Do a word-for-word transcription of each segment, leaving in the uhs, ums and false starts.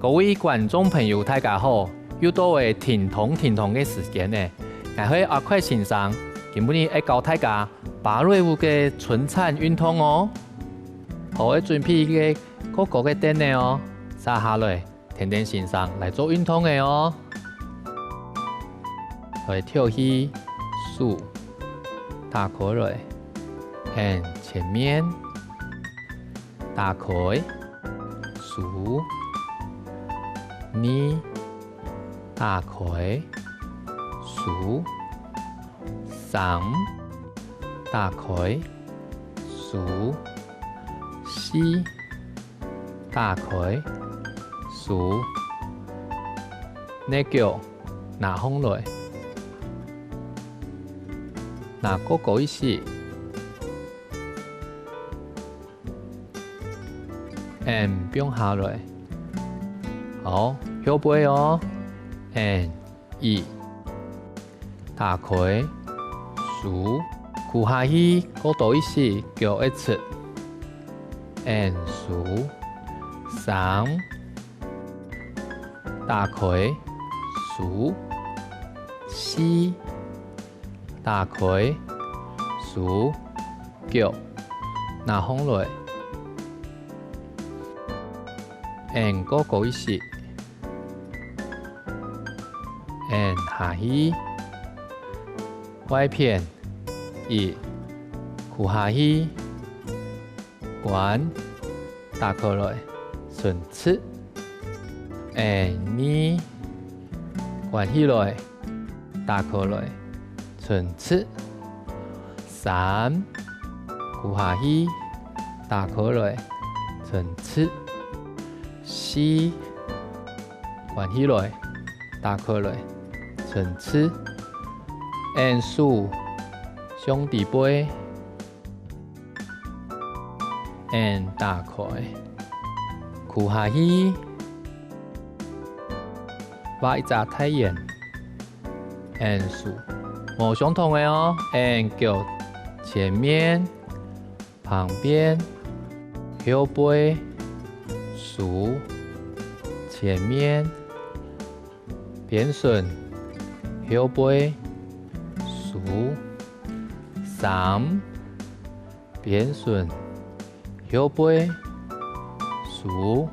各位觀眾朋友，大家好！又到了停動停動个時間了。𠊎係阿快先生，今晡日愛教大家芭蕾舞个伸展運動哦。好，愛準備一個高高个凳仔哦，續下來，跈等先生來做運動仔哦。來，敨氣，手打開來，向前面。 打開，收，二，打開，收，三，打開，收，四，打開，收。兩隻腳拿䟘來，拿高高一息。 向放下來。好，後背哦。向一，打開，收，跍下去，高多一息，腳會直。向收，三，打開，收，四， 打開，收，腳拿䟘來。向高高一息。向下去。外片，一，跍下去。 關，打開來，伸直。向二，關起來，打開來，伸直。三，跍下去，打開來，伸直。四，關起來，打開來，伸直。向手，向底背。 向打開，跍下去，畫一隻大圓。向收，無相同个哦。向腳前面、旁邊、後背、收、前面、 邊伸、後背、收。三，邊伸、後背、收。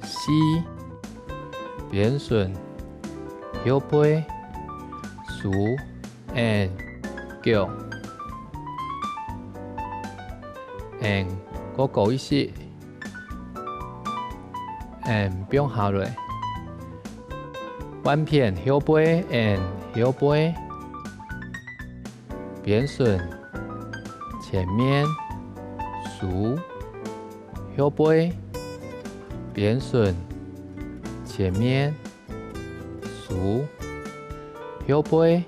四，邊伸、後背、收。向腳，向高高一息。 向放下來。換片後背，向後背。邊伸，前面，收，後背。邊伸，前面，收，後背。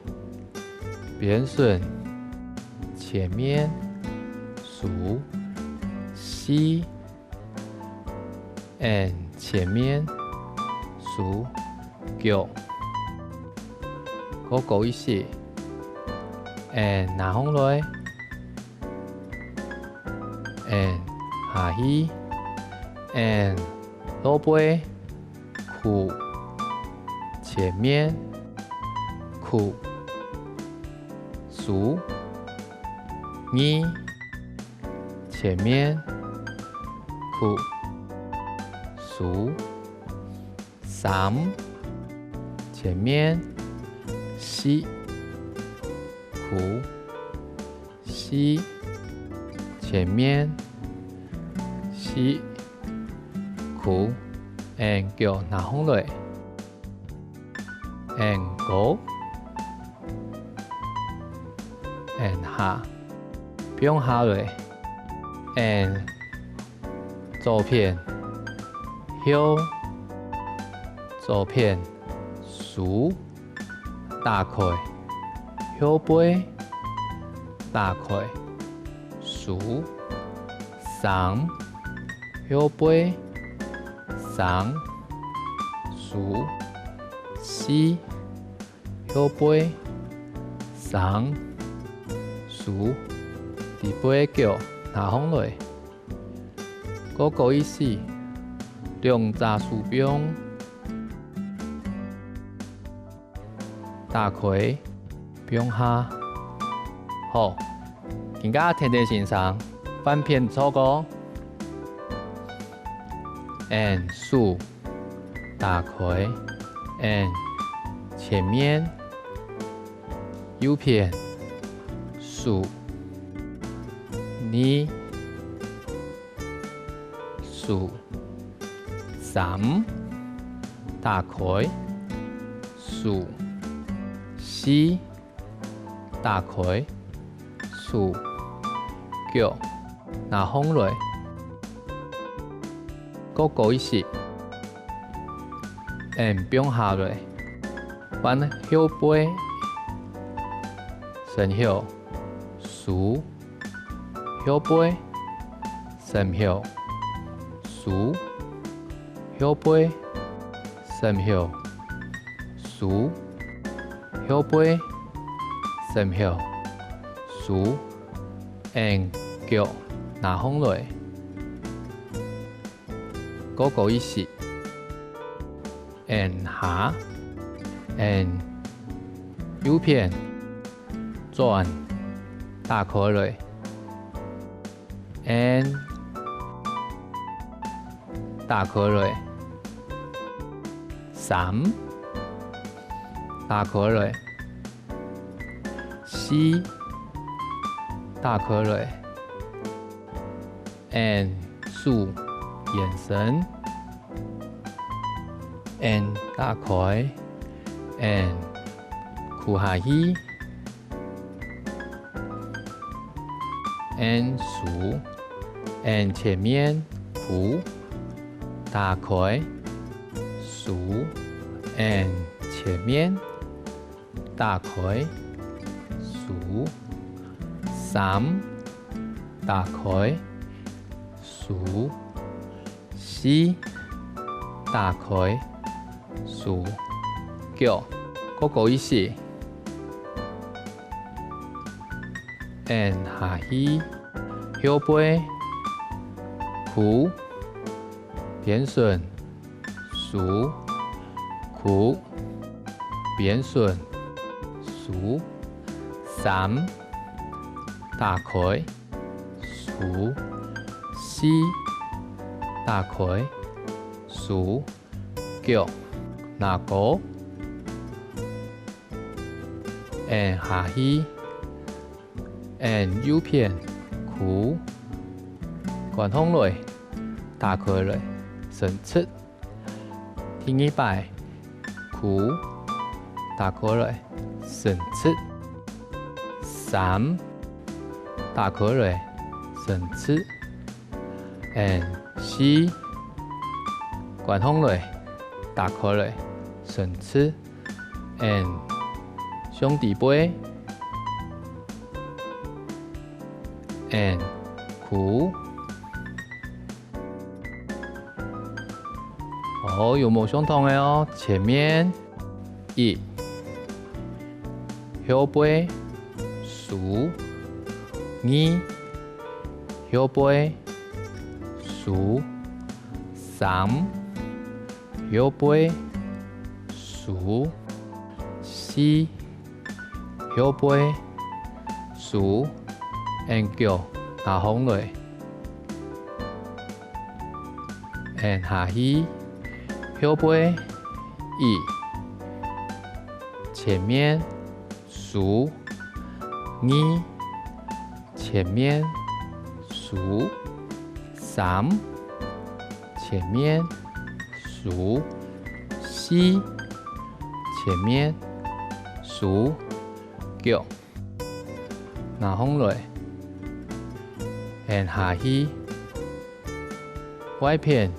邊伸，前面，收，四。 向前面，收，腳，高高一息。向拿䟘來。向下去。向落背，跍，前面，跍，收，二， 前面，跍，收。三，前面，四，跍，四，前面，四，跍。向腳拿䟘來。 向高，向下，放下來。向左片，向左片，收，打開，後背，打開，收，三，後背， 三，收，四，後背，三，收，底背个腳拿䟘來，高高一息，兩隻手放，打開，放下。好，今下田田先生，翻篇做个。N手，打開，N前面，右片，手，二， 手，三，打開，手，四，打開，手，腳，拿䟘來。過高一息，N放下來，換後背，伸後，手， 後背，伸後，手，後背，伸後，手，後背，伸後，手，N腳拿䟘來。 過高一息。N下，N右片，轉，打開來。N打開來。三，打開來。四，打開來。 N手延伸，N打開，N跍下去，N手，N前面跍，打開，手，N前面， 打開，手，三，打開，手，四，打開，手，腳，過高一息。N下去，後背，跍，邊伸， 手，跍，邊伸，手，三，打開，手，四，打開，手，腳，拿高，N下去，N右片，跍，關䟘來，打開來，伸直。 第二擺，跍，打開來，伸直。三，打開來，伸直。N四，關䟘來，打開來，伸直。N上底背。N跍。 哦，有無相同个哦？前面，一，後背，手，二，後背，手，三，後背，手，四， 後背，手，N腳拿䟘來。N下去，後背，一，前面，手，二，前面，手，三，前面，手，四，前面，手，腳。 拿䟘來，N下去，外片，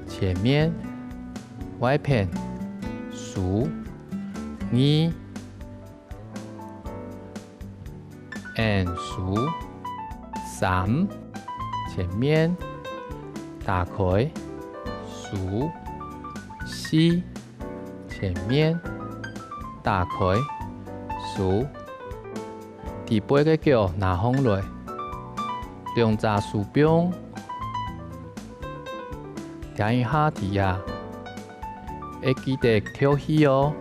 前面，外片，手，二，N手，三，前面，打開，手，四， 前面，打開，手，底背个腳拿䟘來，兩隻手放，聽一下知啊，愛記得敨氣哦。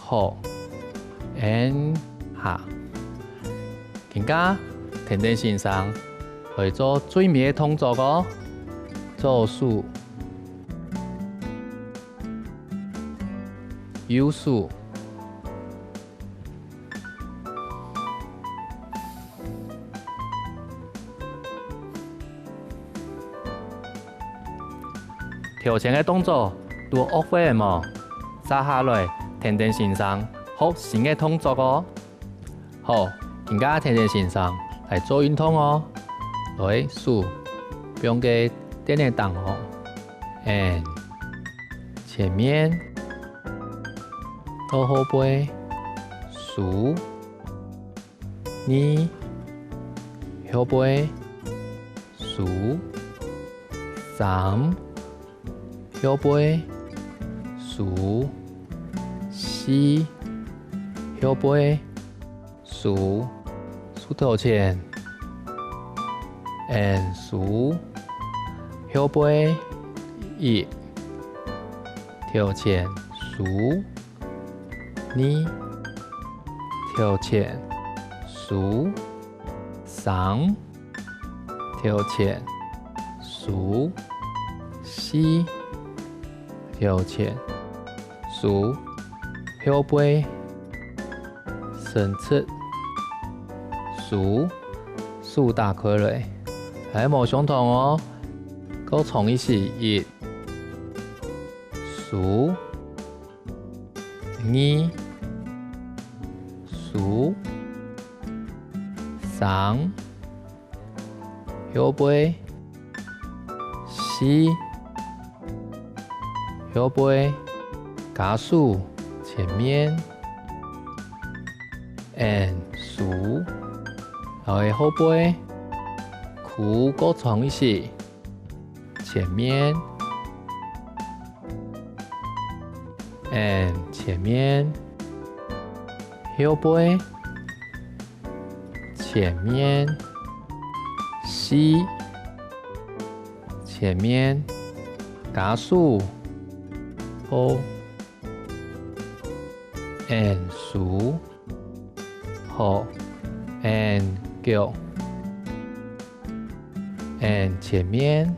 好，按下。今下，跈等先生來做最尾个動作哦，左手、右手。 頭前个動作都學會了無？接下來，跈等先生學新个動作哦。好，今下跈等先生來做運動哦。來，手放个凳仔頂項，嗯，前面，到後背，手， 二，後背，手。三，後背，手。四，後背，手。手頭前，嗯，手。後背，一，頭前，手。 二，頭前，手。三，頭前，手。四，頭前，手。後背，伸直，手。手打開來，還無相同哦。過長一息，一，手。 二，手。三，後背。四，後背。加手，前面。嗯，手。然後後背。跍過長一息。 前面。嗯，前面。後背。前面。四。前面。加手。好。嗯，手。 好，嗯，腳。嗯，前面。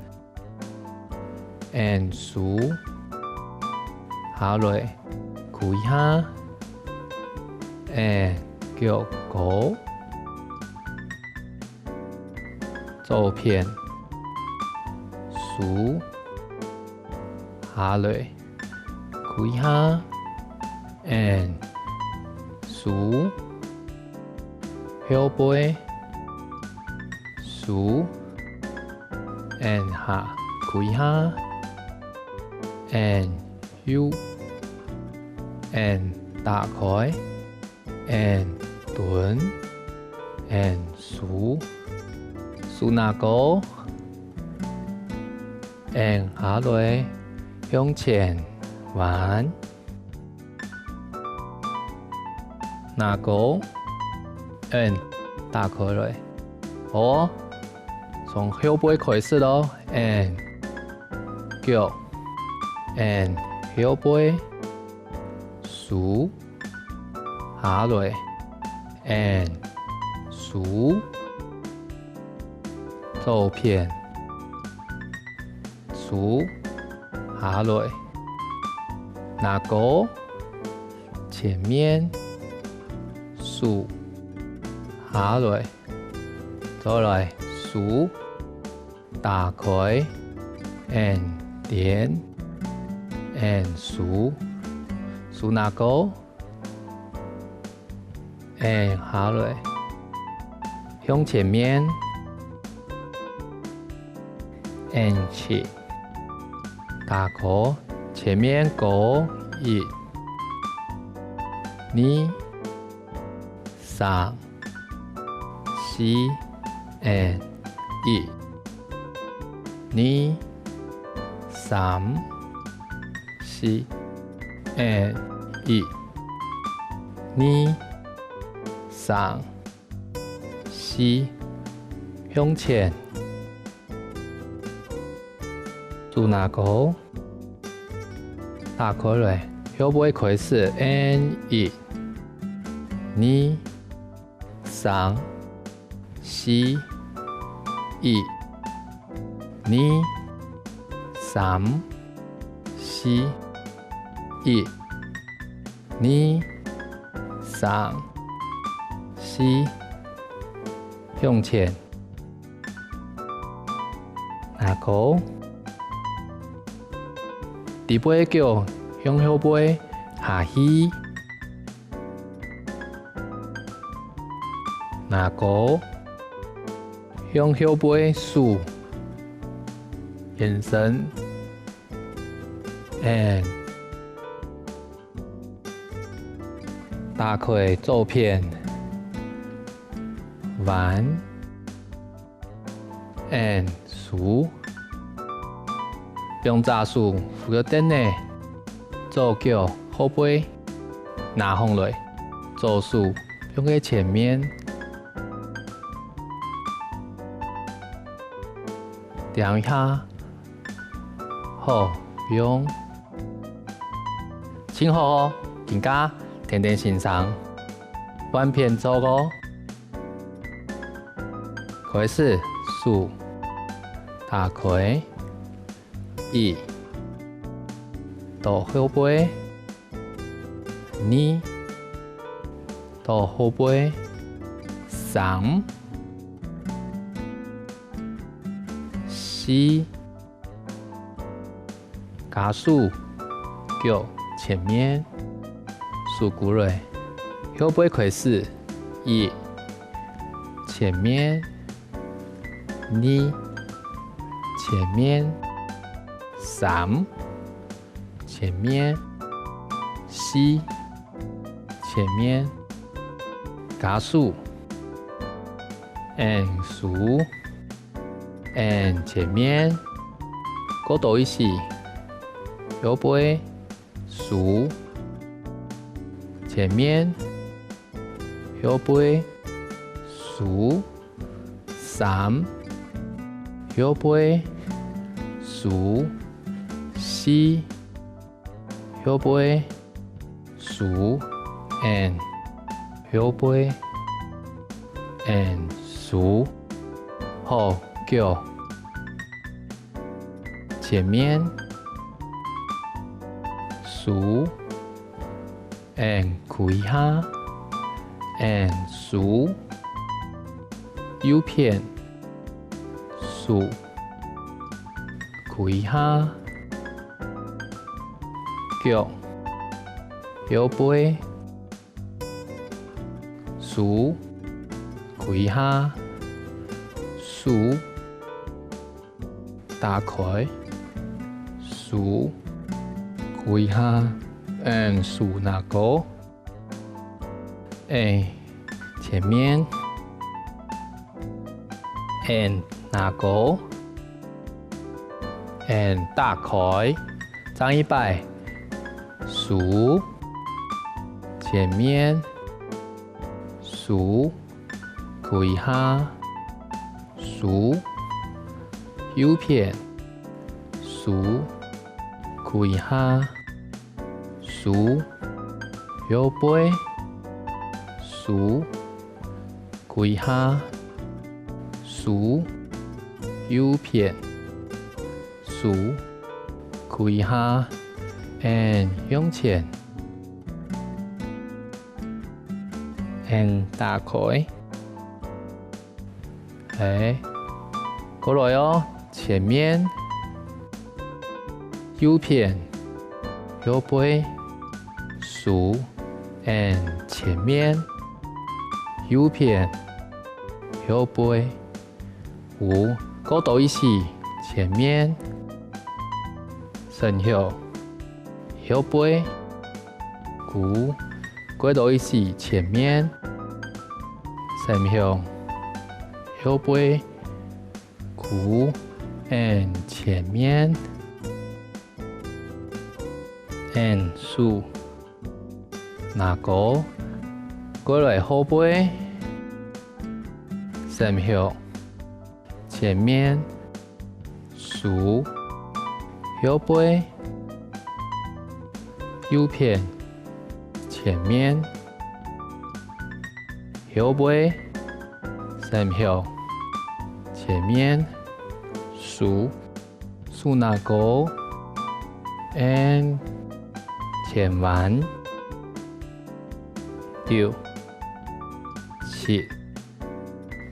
嗯，手。下來，跍一下。嗯，腳高。左片。手。下來。 跍下。嗯，手。後背。手。嗯，下。跍下。嗯，右。嗯，打開。 嗯，蹲。嗯，手。手拿高。嗯，下來。向前彎。拿高。嗯，打開來。好哦，從後背開始囉。嗯，腳。嗯，後背。手。 下來。嗯，手。左片。手。下來。拿高。前面。手。下來。再來。手。 打開。嗯，展。嗯，手。手拿高。嗯，下來。向前面。嗯，直。打高。前面高。一。二。三。 四。嗯，一。二。三。四。嗯，一。二。三。四。向前。手拿高，打開來，後背開始，and一、二、三、四、一、二、三、四、一、二、三、四，向前。 拿高。底背个腳向後背下去。拿高，向後背手延伸，and 打開左片，彎，and收。兩隻手扶到凳仔，左腳後背拿䟘來，左手放在前面。停一下， 好，用。盡好哦，今下跈等先生換片做哦。開始，手打開，一，到後背， 二，到後背，三，四，加手，腳前面，手跍來，後背開始，一，前面， 二，前面，三，前面，四，前面，加手，and收，and前面，過多一息，後背，收，前面， 後背，收，三，後背，收，四，後背，收，and，後背，and，收。好，腳，前面，收， and跍下，and收，右片，收，跍下，腳，後背，收，跍下，收， 打開，收，跍下，and手拿高，and前面，and拿高，and打開，再一擺，收，前面，收， 跍下，收，右片，收，跍下，收，後背，收，跍下，收，右片，收，跍下，and向前。 and打開。欸，過來哦，前面，右片，後背，收，and前面，右片，後背。 跍，過多一息，前面，伸向，後背，跍，過多一息，前面，伸向，後背，跍，and前面。 and手，拿高，過來後背，伸向，前面，手，後背，右片，前面，後背，身後，前面，手，手拿高，and前彎，六，七，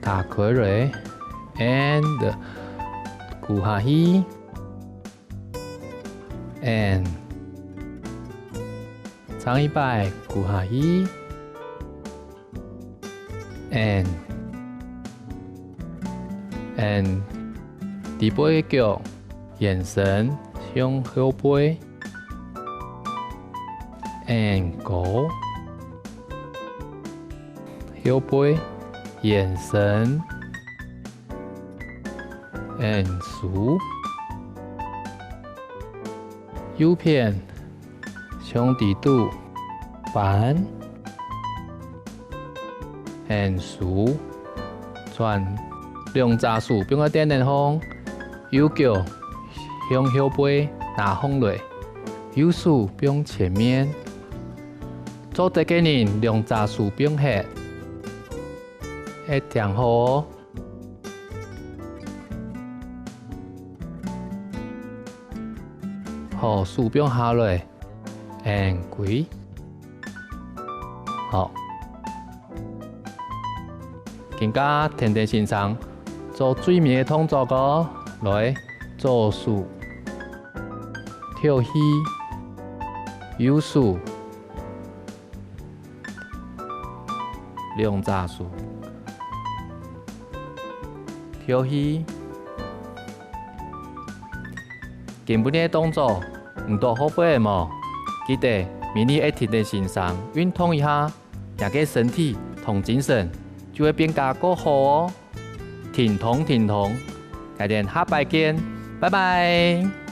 打開來，and跍下去，and，上一擺跍下去，and，and，底背个腳延伸向後背，and高，後背延伸。 and手。右片向底肚扳，and手。轉，兩隻手放在凳仔項，右腳向後背拿䟘來，右手放前面。做得个人兩隻手放忒，愛聽好哦。 好，手放下來，and歸。好。今下跈等先生做最尾个動作哦，來，左手，跳起，右手， 兩隻手，跳起。今晡日个動作，你都學會了無？記得，每日愛跈等先生運動一下，若个身體同精神就會變加過好哦。停動，停動，𠊎等下擺見，拜拜。